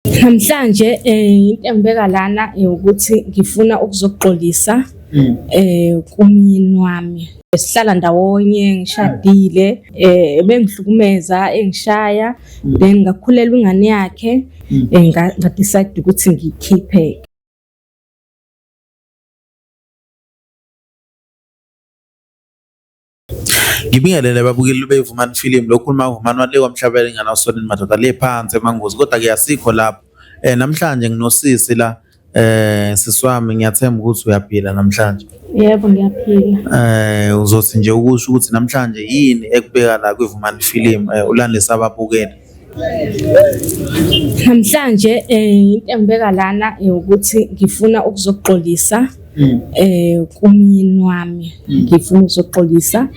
Namhlanje into engibeka lana ukuthi ngifuna ukuzoxolisa kumyeni wami. Sihlala ndawonye ngishadile, bengihlukumeza engishaya, then ngakhulelwa ingane yakhe, nga-decide ukuthi ngiyikhiphe. Ngibingelele babukeli beVumani Film lo khuluma uVumani wale kwamhlabela ingane awusonini madoda le phansi emangozi kodwa-ke asikho lapho. Namhlanje nginosisi la sisi wami ngiyathemba ukuthi uyaphila namhlanje. Yebo, ngiyaphila. Uzothi nje ukusho ukuthi namhlanje yini ekubeka la kwiVumani Film ulandise ababukeli. Namhlanje into engibeka lana ukuthi ngifuna ukuzoxolisa kumyeni wami. Ngifuna ukuzoxolisa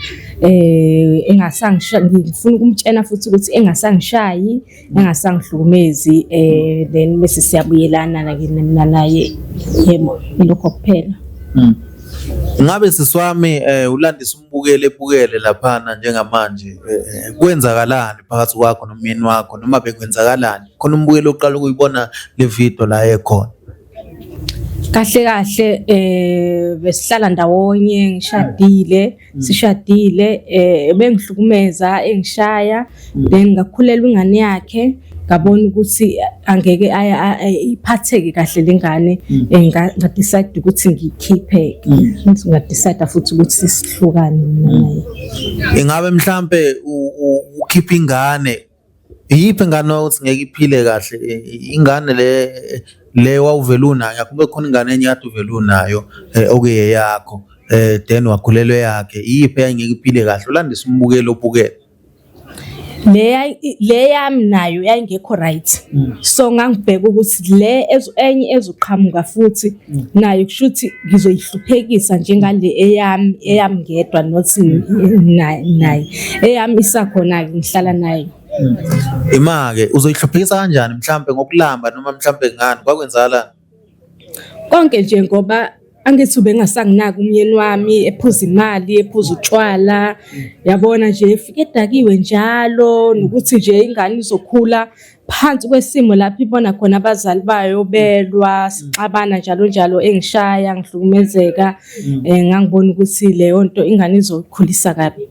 engasangishayi, ngifuna ukumtshena futhi ukuthi engasangishayi, engasangihlukumezi, then bese siyabuyelana ke mina naye. Yebo, ilokho kuphela. Ngabe sisi wami ulandisa umbukeli ebukele laphana njengamanje, kwenzakalani phakathi kwakho nomyeni wakho noma bekwenzakalani? Khona umbukeli oqala ukuyibona le video la ekhona. Kahle kahle besihlala ndawonye ngishadile, sishadile, bengihlukumeza engishaya, then ngakhulelwa ingane yakhe, ngabona ukuthi angeke iphatheke kahle le ngane, nga-decide ukuthi ngiyikhiphe, nga-decide futhi ukuthi sihlukane mina naye. Ingabe mhlampe ukhipha ingane, iyiphi ingane owawuthi ngeke iphile kahle? Ingane le wawuvele unayo, kube khona ingane enye kade uvele unayo okuyeyakho, then wakhulelwa eyakhe, iyiphi eyayingeke iphile kahle? Ulandise umbukeli obukele. Le yami nayo yayingekho right, so ngangibheka ukuthi le enye ezoqhamuka futhi nayo kushuthi ngizoyihluphekisa njengale eyami, eyami ngedwa, not naye. Eyami isakhona-ke, ngihlala nayo. Ima-ke uzoyihluphekisa kanjani, mhlampe ngokulamba noma mhlampe ngani, kwakwenzakalani? Konke nje, ngoba angithi ubengasanginaki umyeni wami, ephuza imali, ephuza utshwala, yabona nje efike edakiwe njalo, nokuthi nje ingane izokhula phansi kwesimo lapho ibona khona abazali bayo belwa, sixabana njalo njalo, engishaya, ngihlukumezeka. Ngangibona ukuthi leyo nto ingane izokhulisa kabi.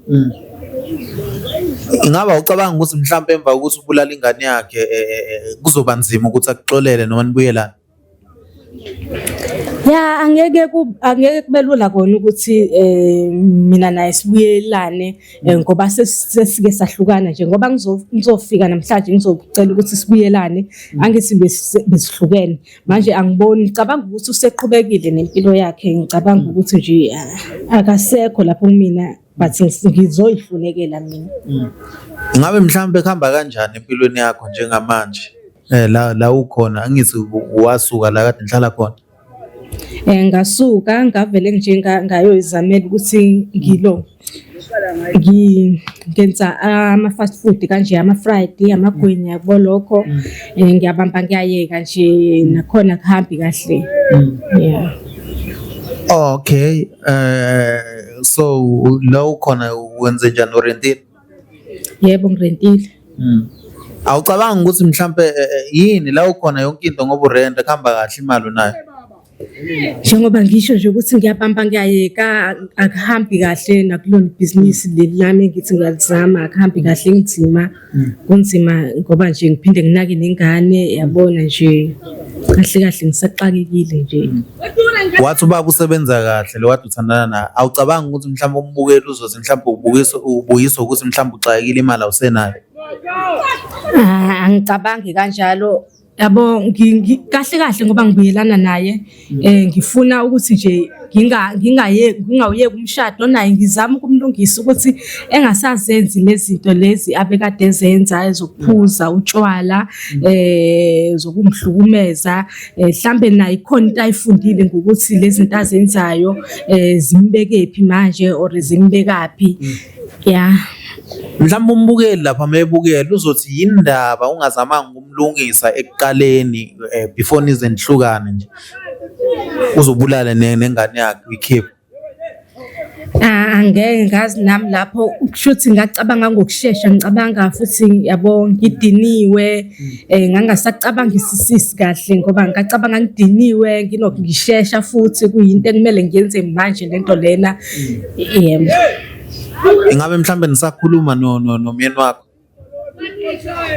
Ingabe ucabanga ukuthi mhlampe emva kokuthi ubulala ingane yakhe kuzoba nzima ukuthi akuxolele noma nibuyelane? Ya, angeke kube lula kona ukuthi mina naye sibuyelane, ngoba sesike sahlukana nje, ngoba ngizofika namhlanje ngizocela ukuthi sibuyelane, angithi besihlukene manje, angiboni, ngicabanga ukuthi useqhubekile nempilo yakhe, ngicabanga ukuthi nje akasekho lapho kumina, but ngizoyihlulekela mina. Ingabe mhlampe kuhamba kanjani empilweni yakho njengamanje? La ukhona, angithi wasuka la kade nihlala khona? Ngasuka ngavele nje ngayoyizamela ukuthi ngilo ngenza ama-fast food kanje, ama-fried, amagwinya, yabo lokho. Ngiyabamba ngiyayeka nje, nakhona akuhambi kahle. Yeah. Okay, so la ukhona wenze njani, urentile? Yebo, ngirentile. Awucabangi ukuthi mhlampe yini la ukhona yonke into ngoba urenta kuhamba kahle, imali unayo? Njengoba ngisho nje ukuthi ngiyabamba ngiyayeka, akuhambi kahle nakulona ibhizinisi leli lami engithi ngiyalizama, akuhambi kahle, kunzima. Kunzima ngoba nje ngiphinde nginake nengane, yabona nje kahle kahle ngisaxakekile nje. Wathi ubaba usebenza kahle lo kade uthandana naye, awucabangi ukuthi mhlawumbe umbukeli uzothi mhlawumbe ubukisa ubuyiswa ukuthi mhlawumbe uxakekile imali awusenayo? Ah, angicabangi kanjalo. Yabo, kahle kahle ngoba ngibuyelana naye, ngifuna ukuthi nje ngingawuyeki umshado naye, ngizama ukumlungisa ukuthi engasazenzi lezi zinto lezi abekade ezenza, ezokuphuza utshwala, zokungihlukumeza. Mhlambe naye ikhona into ayifundile ngokuthi lezi zinto azenzayo zimbekephi manje or zimbekaphi. Ya. Mhlawumbe umbukeli lapha mebukela uzothi yindaba ungazamanga ukumlungisa ekuqaleni, before nize nihlukane nje, uzobulala nengane yakhe uyikhiphe. Ah, angeke ngazi nami lapho kushuthi ngacabanga ngokushesha ngicabanga futhi yabo ngidiniwe ngangasacabangisisisi kahle ngoba ngacabanga ngidiniwe ngilokhu ngishesha futhi kuyinto ekumele ngiyenze manje lento lena. Yebo. Ingabe mhlambe nisakhuluma no nomyeni wakho?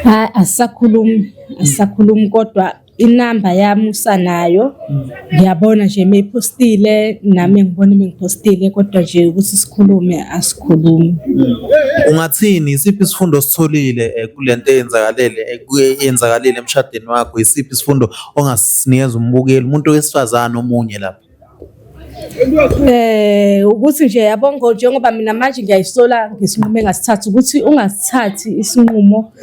Hayi, asisakhulumi, asisakhulumi kodwa inamba yami usanayo. Ngiyabona nje meyiphostile nami ngibona mengiphostile kodwa nje ukuthi sikhulume asikhulumi. Ungathini, isiphi isifundo ositholile kulento eyenzakalele eyenzakalile emshadweni wakho? Isiphi isifundo ongasinikeza umbukeli, umuntu wesifazane omunye lapha? Ukuthi nje yabo njengoba mina manje ngiyayisola ngesinqumo engasithatha ukuthi ungasithathi isinqumo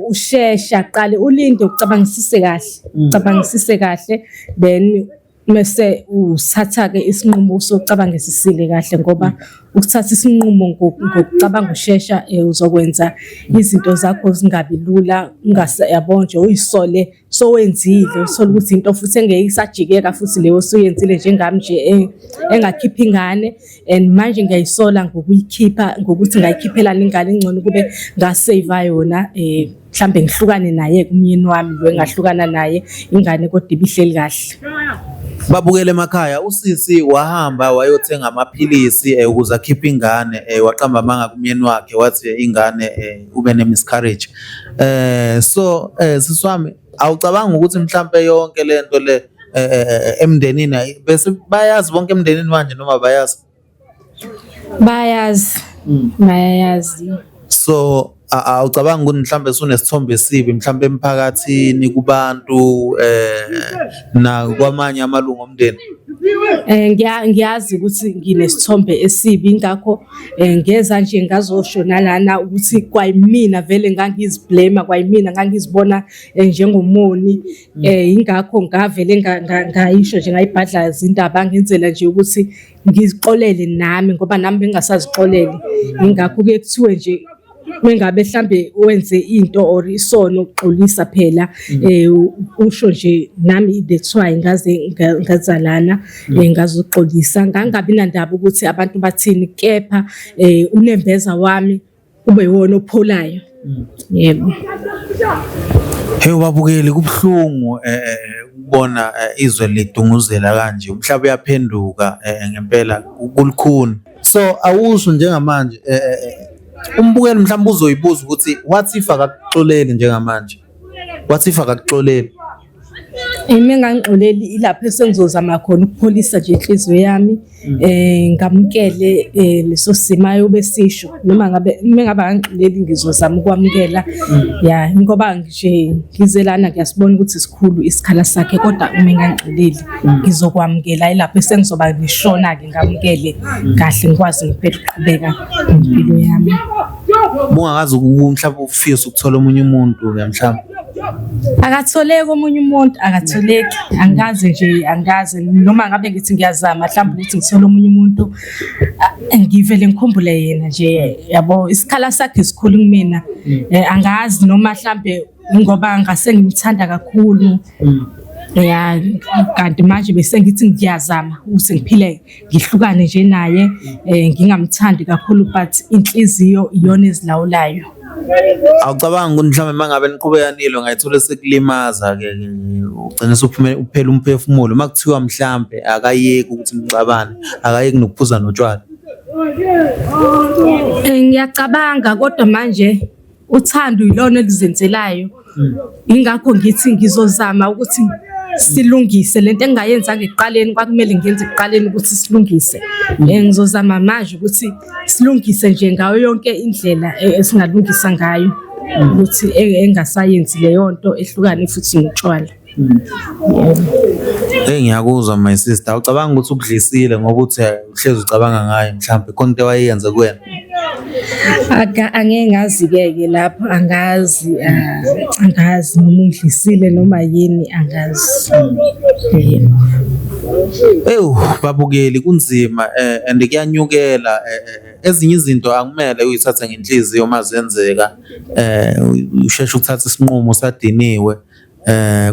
ushesha, qale ulinde ucabangisise kahle, ucabangisise kahle then mese usithatha-ke isinqumo usucabangisisile kahle ngoba ukuthatha isinqumo ngokucabanga ushesha uzokwenza izinto zakho zingabi lula, yabo nje uyisole sowenzile, uthole ukuthi into futhi engeke isajikeka futhi leyo osuyenzile njengami nje engakhipha ingane and manje ngiyayisola ngokuyikhipha ngokuthi ngayikhiphelana ingane ingcono kube ngaseva yona mhlambe ngihlukane naye kumyeni wami lo engahlukana naye ingane kodwa ibihleli kahle. Babukele emakhaya, usisi wahamba wayothenga amaphilisi ukuze akhiphe ingane, waqamba amanga kumyeni wakhe wathi ingane ube ne-miscarriage. So sisi wami, awucabangi ukuthi mhlampe yonke lento le emndenini bese bayazi bonke emndenini manje noma bayazi? Bayazi, bayayazi. So awucabangi ukuthi mhlambe sunesithombe esibi mhlambe emphakathini kubantu nakwamanye amalungu omndeni? Ngiyazi ukuthi nginesithombe esibi ingakho ngeza nje ngazosho nalana ukuthi kwayimina vele ngangiziblame, kwayimina ngangizibona njengomoni. Ingakho ngavele ngayisho nje ngayibhadlaza indaba ngenzela nje ukuthi ngizixolele nami ngoba nami bengingasazixoleli. Ingakho kuye kuthiwe nje mengabe mhlambe wenze into or isono xolisa phela usho nje nami that's why ngaze ngazalana ngazoxolisa ngangabi nandaba ukuthi abantu bathini kepha unembeza wami ube yiwona opholayo. Yebo. Hey babukeli, kubuhlungu ukubona izwe lidunguzela kanje, umhlaba uyaphenduka ngempela kulukhuni. So awusho njengamanje umbukeli mhlawumbe uzoyibuza ukuthi what if akakuxoleli njengamanje? What if akakuxoleli? Uma engangixoleli ilapho esengizozama khona ukupholisa nje inhliziyo yami ngamukele leso simo ayobe esisho noma ngabe uma ngabe akangixoleli ngizozama ukwamukela ya ngoba nje ngize lana ngiyasibona ukuthi sikhulu isikhala sakhe kodwa uma engangixoleli ngizokwamukela ilapho esengizoba ngishona-ke ngamukele kahle ngikwazi ngempela ukuqhubeka nempilo yami. Bungakaze mhlawumbe ufise ukuthola omunye umuntu-ke mhlawumbe? Akatholeki omunye umuntu, akatholeki. Angikaze nje, angikaze noma ngabe ngithi ngiyazama mhlawumbe ukuthi ngithole omunye umuntu, ngivele ngikhumbule yena nje yabo. Isikhala sakhe sikhulu kumina. Angazi noma mhlambe ngoba ngase ngimthanda kakhulu. Ya, kanti manje bese ngithi ngiyazama ukuthi ngiphile ngihlukane nje naye ngingamthandi kakhulu but inhliziyo iyona ezilawulayo. Awucabangi ukuthi mhlawumbe uma ngabe niqhubeka nilwa ngayithola sekulimaza-ke ugcine usuphume uphela umphefumulo uma kuthiwa mhlampe akayeki ukuthi nixabane, akayeki nokuphuza notshwala? Ngiyacabanga kodwa manje uthando yilona elizenzelayo. Ingakho ngithi ngizozama ukuthi silungise lento engingayenzanga ekuqaleni, kwakumele ngiyenze ekuqaleni ukuthi silungise. Ngizozama manje ukuthi silungise nje ngayo yonke indlela esingalungisa ngayo ukuthi engasayenzi leyo nto ehlukane futhi notshwala. Hey ngiyakuzwa my sister, awucabangi ukuthi ukudlisile ngoba uthi uhlezi ucabanga ngaye mhlawumbe khona into awayenza kuwena? Angeke ngazi-ke ke lapho, angazi angazi noma ungidlisile noma yini angazi. Yebo. Ewu babukeli kunzima and kuyanyukela ezinye izinto akumele uyithathe ngenhliziyo uma zenzeka, usheshe ukuthatha isinqumo usadiniwe.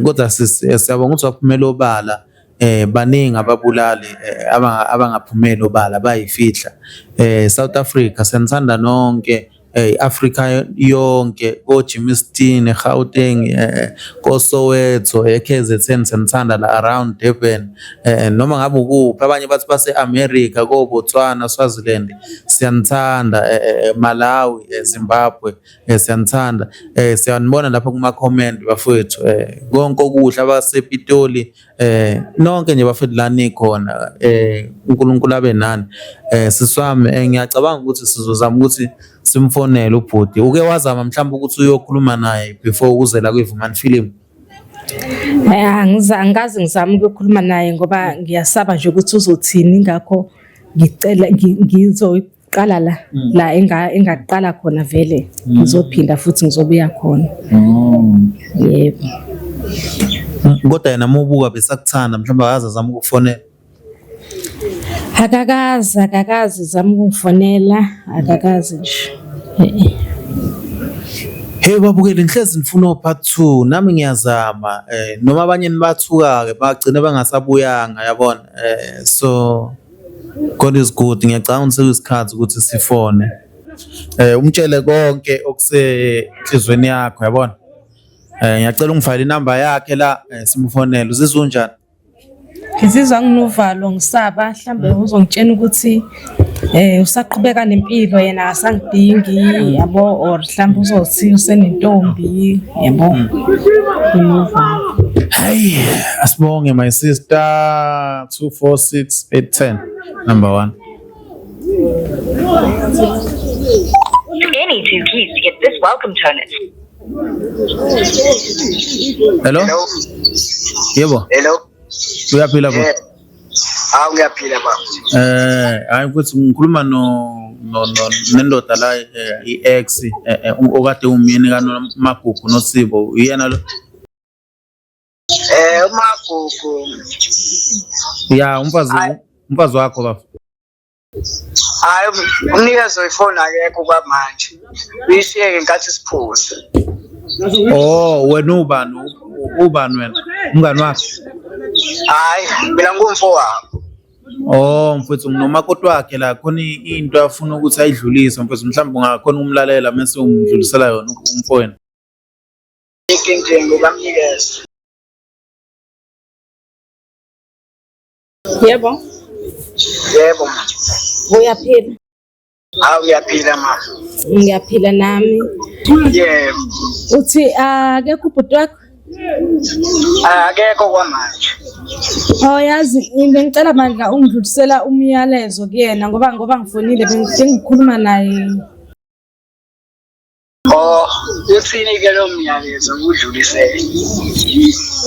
Kodwa sisi siyabonga ukuthi waphumela obala. Baningi ababulali abangaphumeli obala bayifihla. South Africa siyanithanda nonke. I-Afrika yonke ko-Germiston, eGauteng, koSoweto, e-KZN siyanithanda la around Durban. Noma ngabe ukuphi abanye bathi base-America, ko-Botswana, Swaziland siyanithanda, Malawi, Zimbabwe siyanithanda. Siyanibona lapha kuma-comment bafowethu. Konke okuhle abasePitoli nonke nje bafethu la nikhona uNkulunkulu abe nani. Sisi wami ngiyacabanga ukuthi sizozama ukuthi simfonele ubhuti. Uke wazama mhlawumbe ukuthi uyokhuluma naye before uze la kwiVumani Film? Angikaze ngizame ukuyokhuluma naye ngoba ngiyasaba nje ukuthi uzothini, ingakho ngicela ngizoqala la la engaqala khona vele ngizophinda futhi ngizobuya khona. Yebo. Kodwa yena uma ubuka besakuthanda mhlawumbe akaze azame ukukufonela. Akakaze, akakaze zama ukungifonela, akakaze nje. Hey babukeli ngihlezi nifuna o-part 2 nami ngiyazama noma abanye nibathuka-ke bagcine bengasabuyanga yabona so God is good ngiyacabanga ukuthi sekuyisikhathi ukuthi sifone umtshele konke okusenhlizweni yakho yabona ngiyacela ungifakele inamba yakhe la simfonele. Uzizwa unjani? Ngizizwa nginovalo ngisaba mhlambe uzongitshena ukuthi usaqhubeka nempilo yena akasangidingi yabo, or mhlambe uzothi usenentombi yabo. Nginovalo. Hayi, asibonge my sister 2 4 6 8 10 number 1. Any two keys to get this welcome tone. Hello? Hello. Yebo. Hello. Uyaphila baba? Yeah. Hawu ngiyaphila baba. Hayi mfethu ngikhuluma no nendoda la i-ex okade umyeni kaMagugu noSibo. Uyena lo? UMagugu. Ya, umfazi wakho baba. Hayi, umnikazi wefoni akekho kwamanje. Uyishiye ngenkathi siphuza. Oh, wena ubani? Ubani wena? Umngani wakhe? Hayi, mina ngumfowabo. Oh, mfethu nginomakoti wakhe la khona into afuna ukuthi ayidlulise mfethu, mhlawumbe ungakhona ukumlalela mase umdlulisela yona umfowenu. Inkinga ngokamnikeza. Yebo. Yebo ma. Uyaphila? Hawu ngiyaphila ma. Ngiyaphila nami. Yebo. Uthi akekho ubhuti wakho? Akekho kwamanje. Oh yazi bengicela bandla ungidlulisela umyalezo kuyena ngoba ngifonile bengikhuluma naye. Oh, uthini ke lo myalezo udlulisele?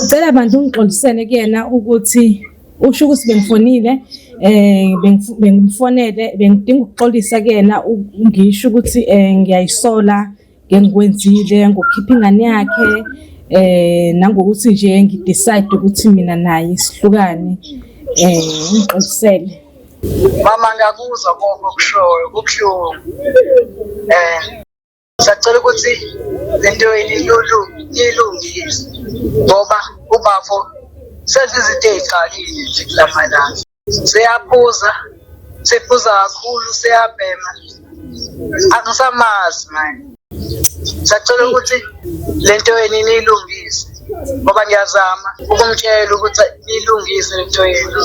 Ngicela bandla ungixolisele kuyena ukuthi usho ukuthi bengifonile bengimfonele bengidinga ukuxolisa kuyena ngisho ukuthi ngiyayisola ngengikwenzile ngokukhipha ingane yakhe nangokuthi nje ngidecide ukuthi mina naye sihlukane ngixolisele. Mama ngiyakuzwa konke okushoyo kubuhlungu. Sacela ukuthi lento ilungise ngoba ubafo sezizinto ey'xakile nje kulamalanga. Seyaphuza, sephuza kakhulu, seyabhema. Angisamazi manje. Sacela ukuthi lento yenu niyilungise ngoba ngiyazama ukumtshela ukuthi niyilungise lento yenu.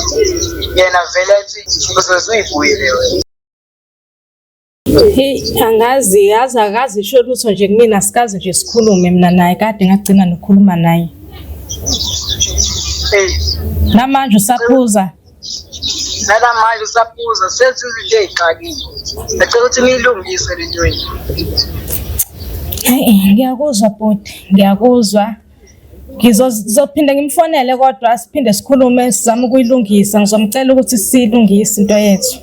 Yena vele athi uzoze uyibuyele wena. Hey, angazi, yazi akazi isho lutho nje kumina, sikaze nje sikhulume mina naye, kade ngagcina nokukhuluma naye. Hey. Namanje usaphuza. Nalamanje usaphuza, senze izinto ey'xakile. Ngicela ukuthi niyilungise le nto yenu. Hayi, ngiyakuzwa bhuti, ngiyakuzwa. Ngizophinda ngimfonele kodwa siphinde sikhulume sizame ukuyilungisa. Ngizomcela ukuthi siyilungise into yethu.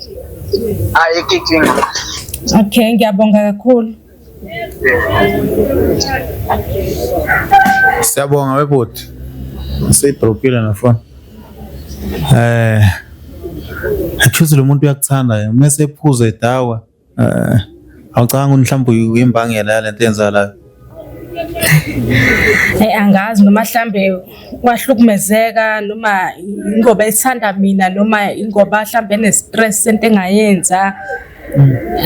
Ayikho inkinga. Okay, ngiyabonga kakhulu. Siyabonga webhuti. Seyidropile nefoni. Accuse lo muntu uyakuthanda yena mase ephuza edawa. Awucabanga ukuthi mhlawumbe uyimbangela yalento eyenzakalayo? Angazi noma mhlambe wahlukumezeka noma ingoba ethanda mina noma ingoba mhlambe ene-stress sento engayenza.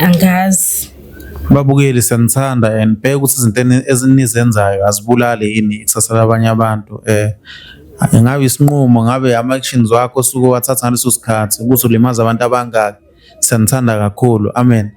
Angazi. Babukeli siyanithanda and bheka ukuthi izinto ezinizenzayo azibulali yini ikusasa labanye abantu. Ngabe isinqumo, ngabe ama-actions wakho osuke wathatha ngaleso sikhathi ukuthi ulimaza abantu abangaki. Siyanithanda kakhulu. Amen.